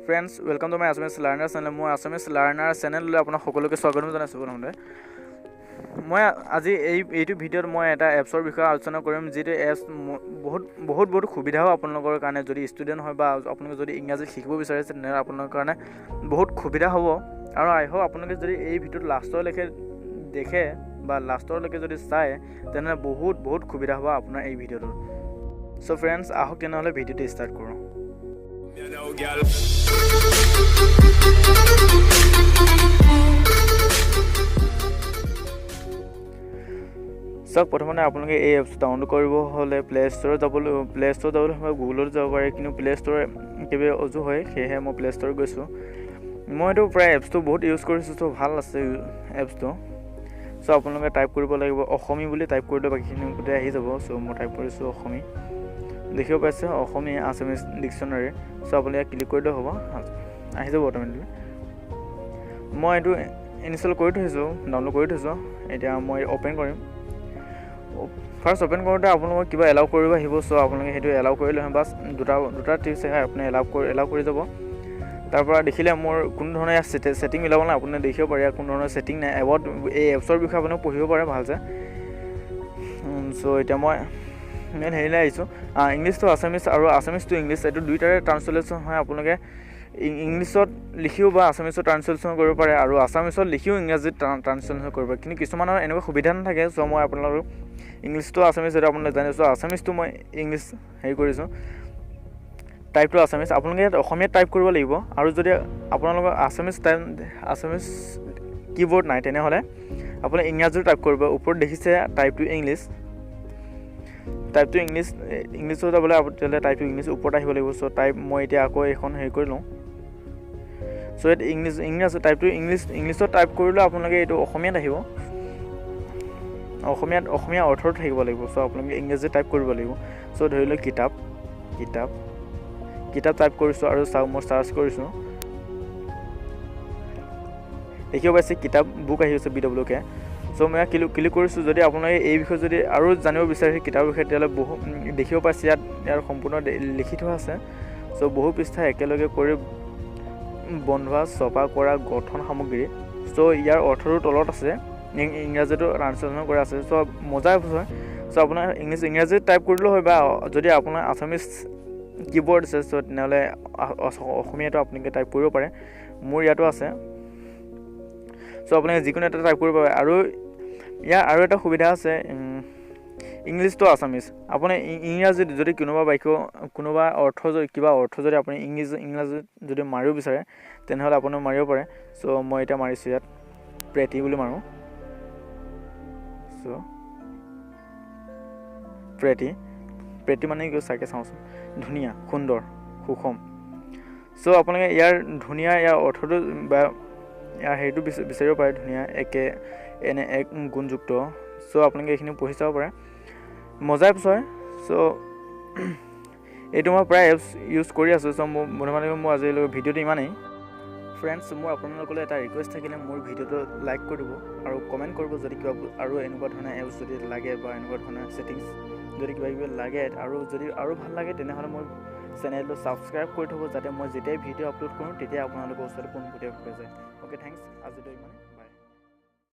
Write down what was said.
Friends, welcome to my Assamese learner channel. মই Assamese learner চেনেললৈ আপোনাক সকলোকে স্বাগতম জনাইছোঁ। প্ৰথমতে মই আজি এইটো ভিডিঅ'ত মই এটা এপছৰ বিষয়ে আলোচনা কৰিম, যিটো এপছ বহুত বহুত বহুত সুবিধাও আপোনালোকৰ কাৰণে। যদি ষ্টুডেণ্ট হয় বা আপোনালোকে যদি ইংৰাজী শিকিব বিচাৰিছে, তেনেহ'লে আপোনালোকৰ কাৰণে বহুত সুবিধা হ'ব। আৰু আই হোপ আপোনালোকে যদি এই ভিডিঅ'টো লাষ্টলৈকে দেখে বা লাষ্টলৈকে যদি চায়, তেনেহ'লে বহুত বহুত সুবিধা হ'ব আপোনাৰ এই ভিডিঅ'টোত। চ' ফ্ৰেণ্ডছ, আহক তেনেহ'লে ভিডিঅ'টো ষ্টাৰ্ট কৰোঁ। You know, girl. চাওক, প্ৰথমতে আপোনালোকে এই এপছটো ডাউনলোড কৰিব হ'লে প্লে' ষ্ট'ৰত যাবলৈ হ'লে গুগলত যাব পাৰে, কিন্তু প্লে' ষ্ট'ৰ একেবাৰে অজু হয়, সেয়েহে মই প্লে' ষ্ট'ৰত গৈছোঁ। মই এইটো প্ৰায় এপছটো বহুত ইউজ কৰিছোঁ, চ' ভাল আছে এপছটো। চ' আপোনালোকে টাইপ কৰিব লাগিব অসমী বুলি, টাইপ কৰিলে বাকীখিনি গোটেই আহি যাব। চ' মই টাইপ কৰিছোঁ অসমী, দেখিব পাইছে অসমীয়া আছামিজ ডিকশ্যনাৰী। চ' আপুনি ইয়াত ক্লিক কৰিলেও হ'ব, আহি যাব অট'মেটিকলি। মই এইটো ইনষ্টল কৰি থৈছোঁ, ডাউনলোড কৰি থৈছোঁ। এতিয়া মই অ'পেন কৰিম। ফাৰ্ষ্ট অ'পেন কৰোঁতে আপোনালোকক কিবা এলাউ কৰিব আহিব। চ' আপোনালোকে সেইটো এলাউ কৰি লৈ বাছ দুটা টিপছ আছে, আপুনি এলাউ কৰি যাব। তাৰপৰা দেখিলে মোৰ কোনো ধৰণৰ ইয়াত ছেটিং মিলাব নাই, আপুনি দেখিব পাৰে ইয়াত কোনো ধৰণৰ ছেটিং নাই। এবাউট এই এপছৰ বিষয়ে আপুনি পঢ়িব পাৰে ভালছে। চ' এতিয়া মই মেইন হেৰিলৈ আহিছোঁ, ইংলিছ টু আছামিছ আৰু আছামিছ টু ইংলিছ, এইটো দুয়োটাৰে ট্ৰান্সলেশ্যন হয়। আপোনালোকে ইংলিছত লিখিও বা আছামিছত ট্ৰান্সলেশ্যন কৰিব পাৰে আৰু আছামিছত লিখিও ইংৰাজীত ট্ৰান্সলেশ্যন কৰিব পাৰে, কিন্তু কিছুমানৰ এনেকুৱা সুবিধা নাথাকে। চ' মই আপোনালোকক ইংলিছ টু আছামিছ এইটো আপোনালোকে জানে। চ' আছামিছটো মই ইংলিছ হেৰি কৰিছোঁ, টাইপ টু আছামিছ। আপোনালোকে ইয়াত অসমীয়াত টাইপ কৰিব লাগিব আৰু যদি আপোনালোকৰ আছামিছ কীবৰ্ড নাই, তেনেহ'লে আপুনি ইংৰাজীত টাইপ কৰিব। ওপৰত দেখিছে type to English, type to English. ইংলিছত যাবলৈ তেতিয়াহ'লে টাইপ টু ইংলিছ ওপৰত আহিব লাগিব। চ' টাইপ মই এতিয়া আকৌ এইখন হেৰি কৰি লওঁ। চ' ইয়াত ইংলিছ ইংৰাজী টাইপ টু ইংলিছ, ইংলিছত টাইপ কৰিলেও আপোনালোকে এইটো অসমীয়াত আহিব, অসমীয়াত অসমীয়া অৰ্থটো থাকিব লাগিব। চ' আপোনালোকে ইংৰাজী টাইপ কৰিব লাগিব। চ' ধৰি লওক কিতাপ কিতাপ কিতাপ টাইপ কৰিছোঁ আৰু চাওক, মই চাৰ্চ কৰিছোঁ, দেখিব পাইছে কিতাপ বুক আহি গৈছে, বি ডব্লিউ কে। চ' মই ইয়াত ক্লিক কৰিছোঁ। যদি আপোনালোকে এই বিষয়ে যদি আৰু জানিব বিচাৰে কিতাপৰ বিষয়ে, তেতিয়াহ'লে বহু দেখিব পাইছে ইয়াত ইয়াৰ সম্পূৰ্ণ লিখি থোৱা আছে। চ' বহু পৃষ্ঠা একেলগে কৰি বন্ধোৱা ছপা কৰা গঠন সামগ্ৰী। চ' ইয়াৰ অৰ্থটো তলত আছে, ইংৰাজীটো ট্ৰান্সলেশ্যন কৰা আছে। চ' মজা এপছ হয়। চ' আপোনাৰ ইংলিছ ইংৰাজীত টাইপ কৰিলেও হয় বা যদি আপোনাৰ আছামিজ কীবৰ্ড আছে, চ' তেনেহ'লে অসমীয়াটো আপোনালোকে টাইপ কৰিব পাৰে। মোৰ ইয়াতো আছে। চ' আপোনালোকে যিকোনো এটা টাইপ কৰিব পাৰে। আৰু ইয়াৰ আৰু এটা সুবিধা আছে, ইংলিছ টু আছামিজ। আপুনি ইংৰাজীত যদি কোনোবা বাক্য, কোনোবা অৰ্থ যদি, কিবা অৰ্থ যদি আপুনি ইংৰাজীত যদি মাৰিব বিচাৰে, তেনেহ'লে আপুনি মাৰিব পাৰে। চ' মই এতিয়া মাৰিছোঁ, ইয়াত প্ৰেটি বুলি মাৰোঁ। চ' প্ৰেটি, প্ৰেটি মানে কি চাগে চাওঁচোন, ধুনীয়া, সুন্দৰ, সুষম। চ' আপোনালোকে ইয়াৰ ধুনীয়া ইয়াৰ অৰ্থটো বা ইয়াৰ হেৰিটো বিচাৰিব পাৰে, ধুনীয়া, একে এনে এক গুণযুক্ত। চ' আপোনালোকে এইখিনি পঢ়ি চাব পাৰে, মজা এপছ হয়। চ' এইটো মই প্ৰায় এপছ ইউজ কৰি আছোঁ। চ' মোৰ বন্ধু বান্ধৱী, মোৰ আজিলৈ ভিডিঅ'টো ইমানেই। ফ্ৰেণ্ডছ, মোৰ আপোনালোকলৈ এটা ৰিকুৱেষ্ট থাকিলে, মোৰ ভিডিঅ'টো লাইক কৰি দিব আৰু কমেণ্ট কৰিব, যদি কিবা আৰু এনেকুৱা ধৰণৰ এপছ যদি লাগে বা এনেকুৱা ধৰণৰ ছেটিংছ যদি কিবা কিবি লাগে আৰু যদি আৰু ভাল লাগে, তেনেহ'লে মোৰ চেনেলটো ছাবস্ক্ৰাইব কৰি থ'ব, যাতে মই যেতিয়াই ভিডিঅ' আপলোড কৰোঁ তেতিয়াই আপোনালোকৰ ওচৰলৈ পোনপটীয়াকৈ যায়। অ'কে, thanks, আজিলৈ ইমানেই।